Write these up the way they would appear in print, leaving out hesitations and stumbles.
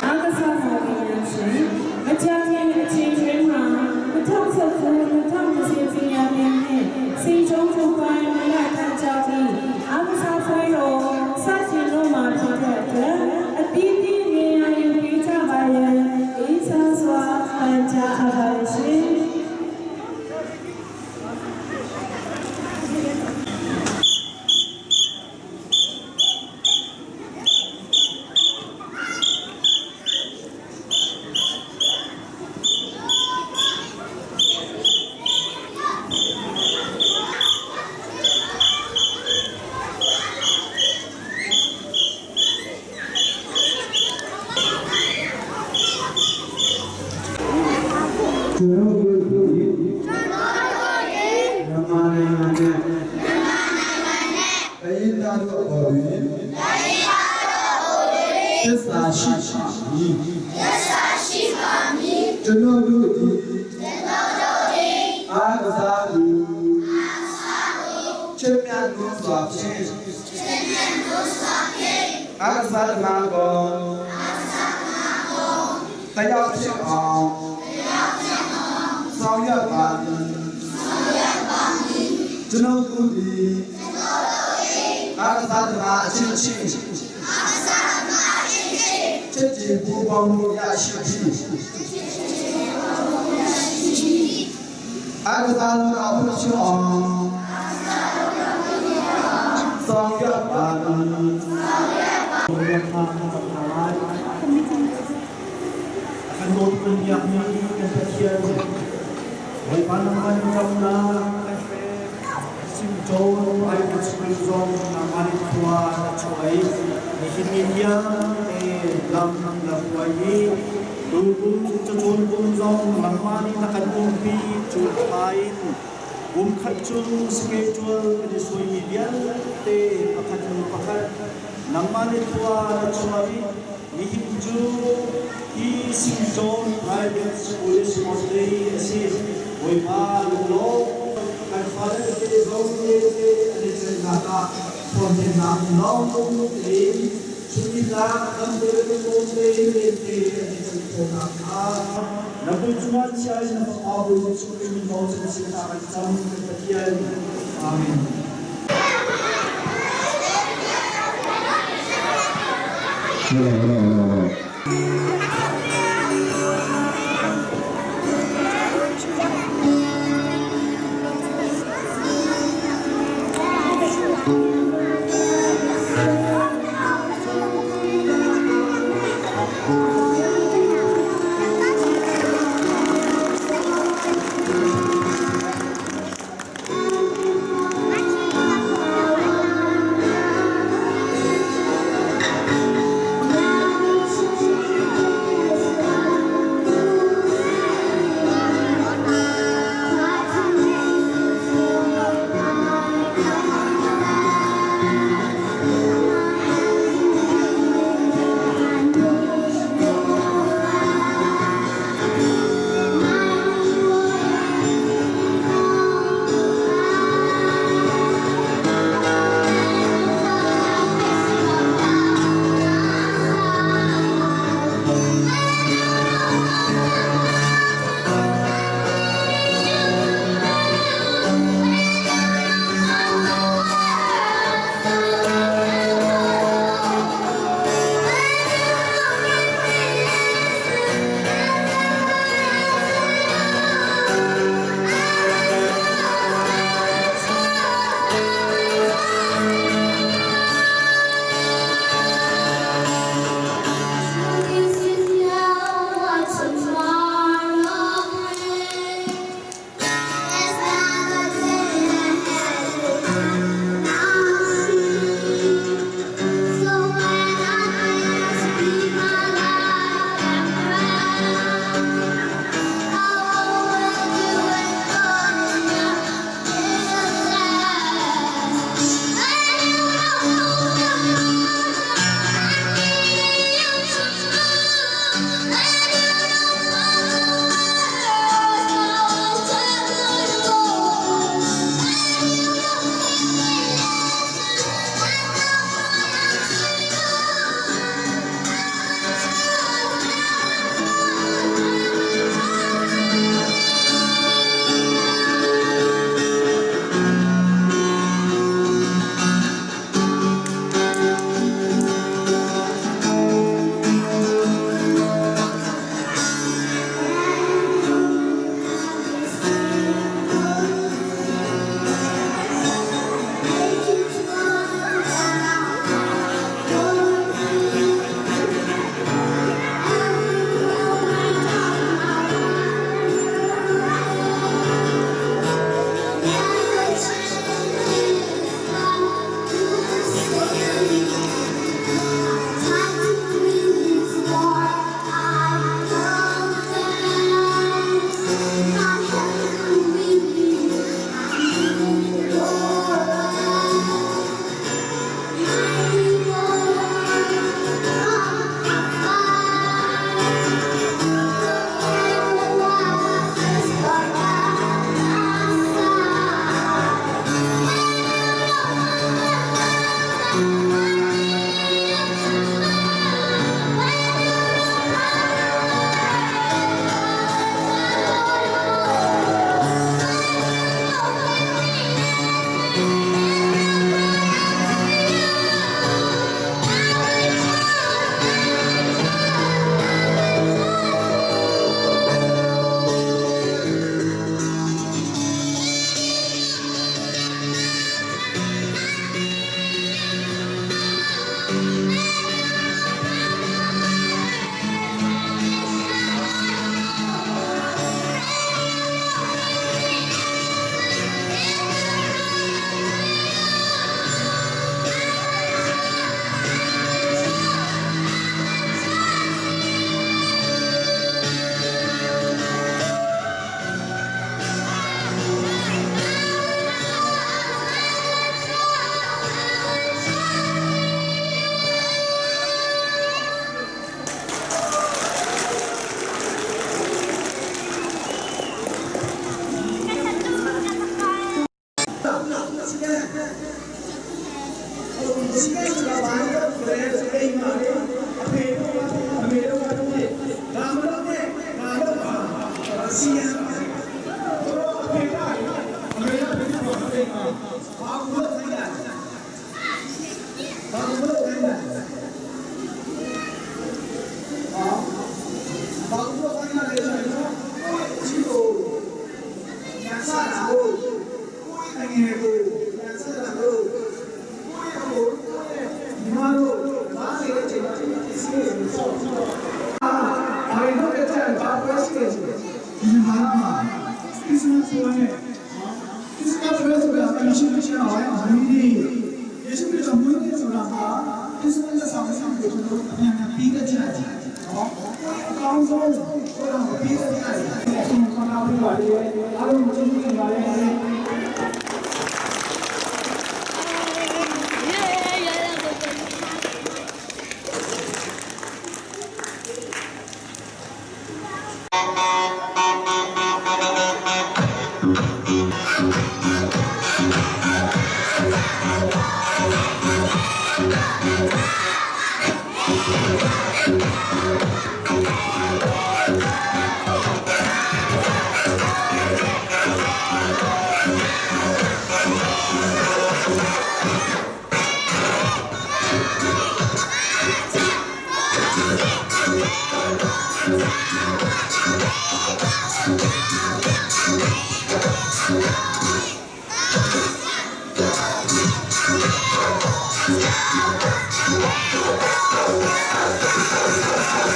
အားကစားဆောင်များရှင်မချခင်အချိန်တွင်မှာ2019 2020ပညာသင်နှင့်စီချုံချုံပိုင်းမလာထကြပြီးအားကစားပွဲတော်စတင်လို့မှာဖြစ်တဲ့အတွက်အသီးသီးနေရာယူပေးကြပါရန်အေးချမ်းစွာပန်ကြားအပ်ပါရှင် ကျွန်တော်တို့တို့၏မြန်မာနိုင်ငံနဲ့တိုင်းသားတို့အပေါ်တွင်သစ္စာရှိပါမည်ကျွန်တော်တို့သည်အာကစားသူချစ်မြတ်လို့စွာဖြင့်အာကစားသမားကောတရားဖြစ်အောင် ဆောင်ရွက်ပါမည်ကျွန်တော်တို့သည်အာကစားသမားအချင်းချင်းချစ်ကြည်ပူပေါင်းမှုရရှိပြီးအာကစားလောကအဖို့ချအောင်ဆောင်ရွက်ပါမည် Kumkhat chung schedule kan i suaimi vialte pakhat hnu pakhat nangmah le khua na chuah i nihin cu hi Singcawm Private School Sport Day a si. Bawipa lunglawm kan fale te zong te an i celnak ah thawhnemnak lawng tein chunnitlak kan te te te te an i cel khawhnak hnga na kut cungah chia in na fapa Bawi Jesuh Khrih min nawl cu na sinah kan cam kan Pathian. Amen. တယ်ဒီစကားပြောဆိုတာအရှင်ရှင်အောင်အမီးယေရှုခရစ်တော်မွေးနေ့ဆိုတာကခရစ်စမတ်ဆောင်ဆောင်ကိုကျွန်တော်အမြန်မြန်ပြီးတဲ့ချက်နော်အကောင်းဆုံးဆိုတော့ပြီးတဲ့ချက်ဆုံးခေါ်လာပြပါလေအားလုံးကျေးဇူးတင်ပါတယ်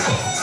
Thank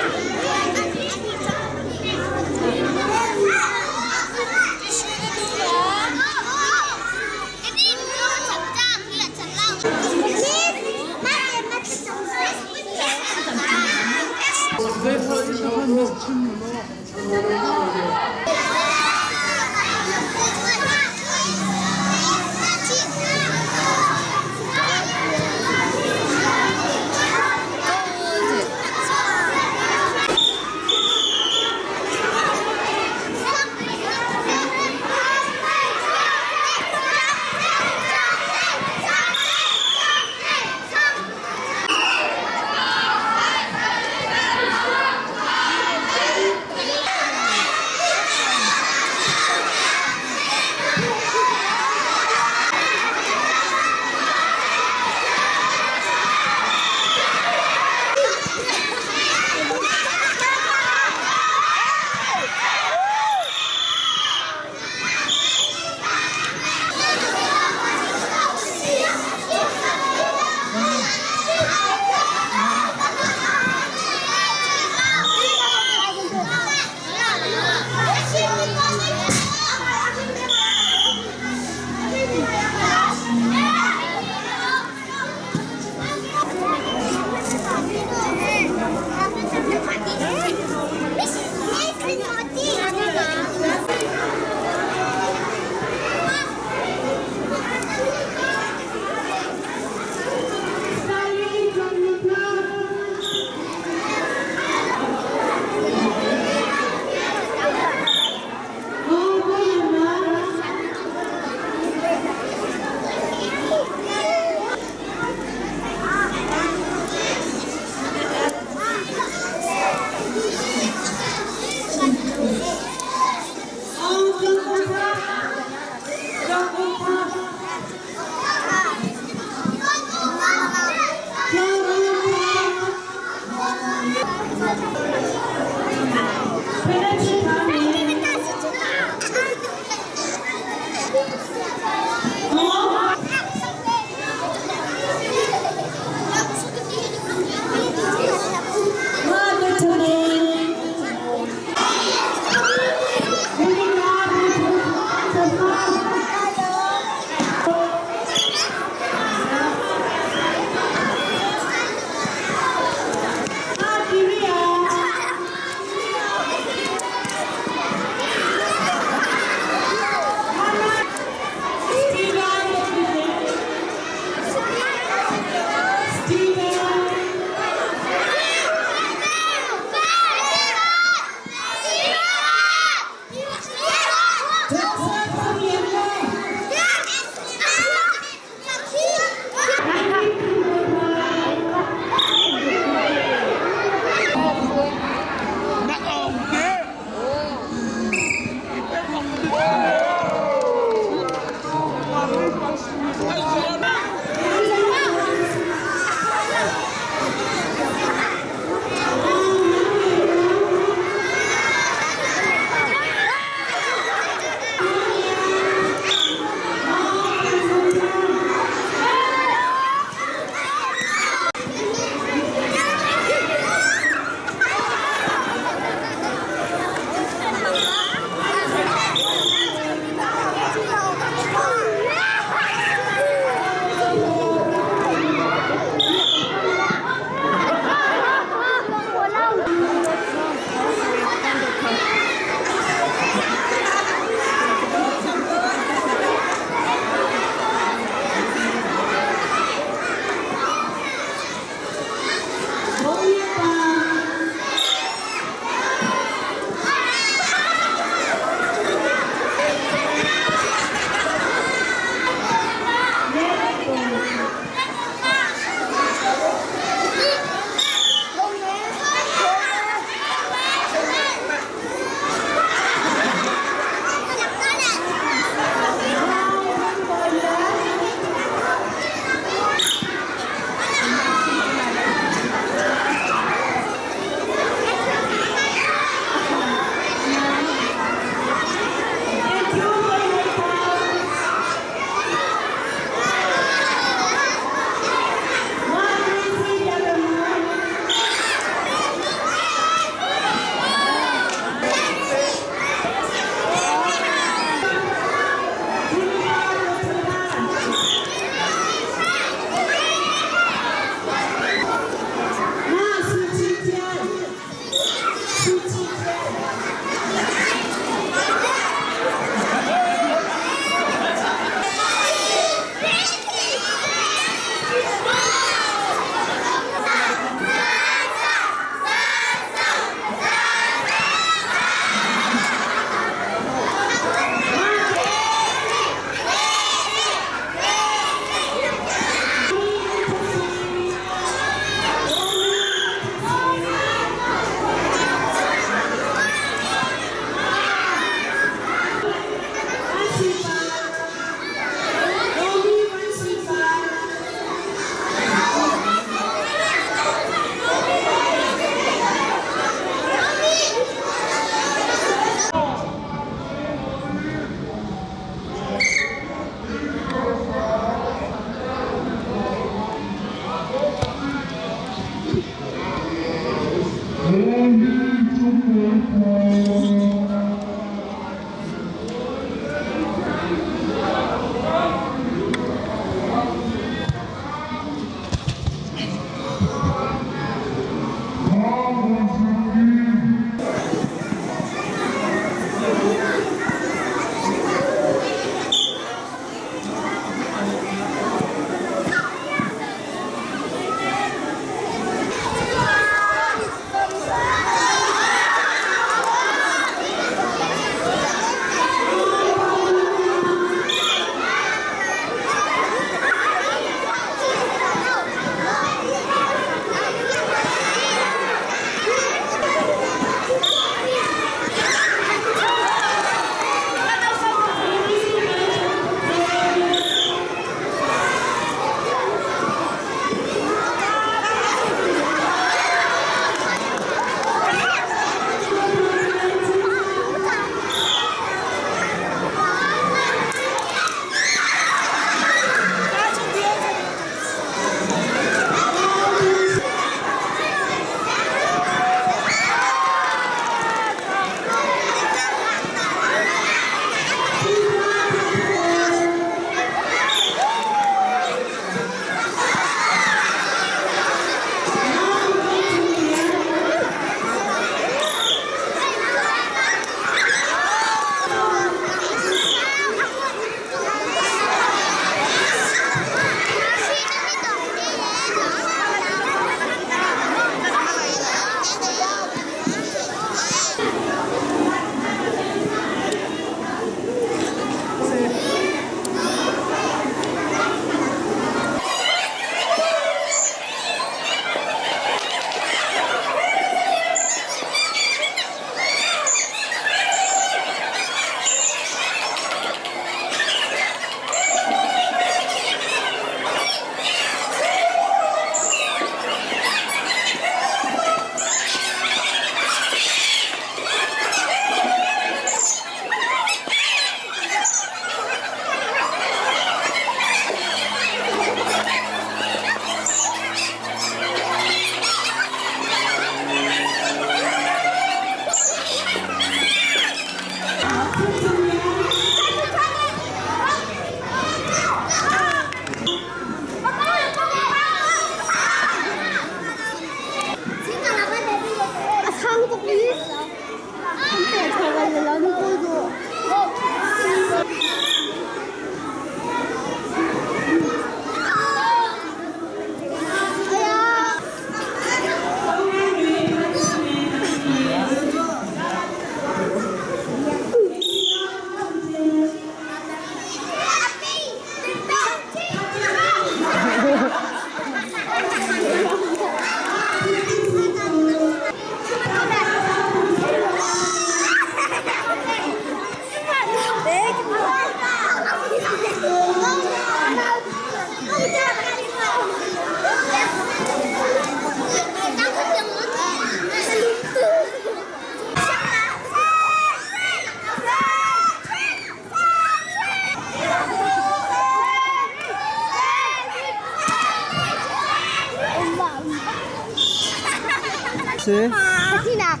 Si. Pahnihnak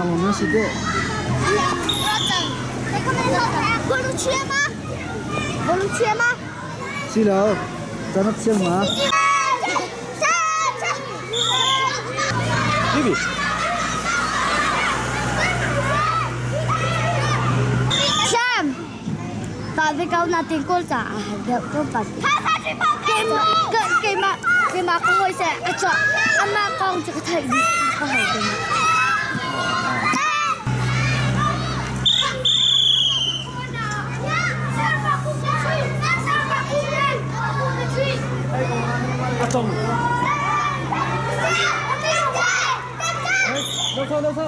lawng na si deh. Si lo. Ca na thiam ma? Bibi. Sam. Pa ve kau na tin kawl ca a hal deuh ko pa. Keimah keimah keimah ka hawi seh a chuah amah kong cu ka theih dih ka hal keimah. A cong. No, no, no.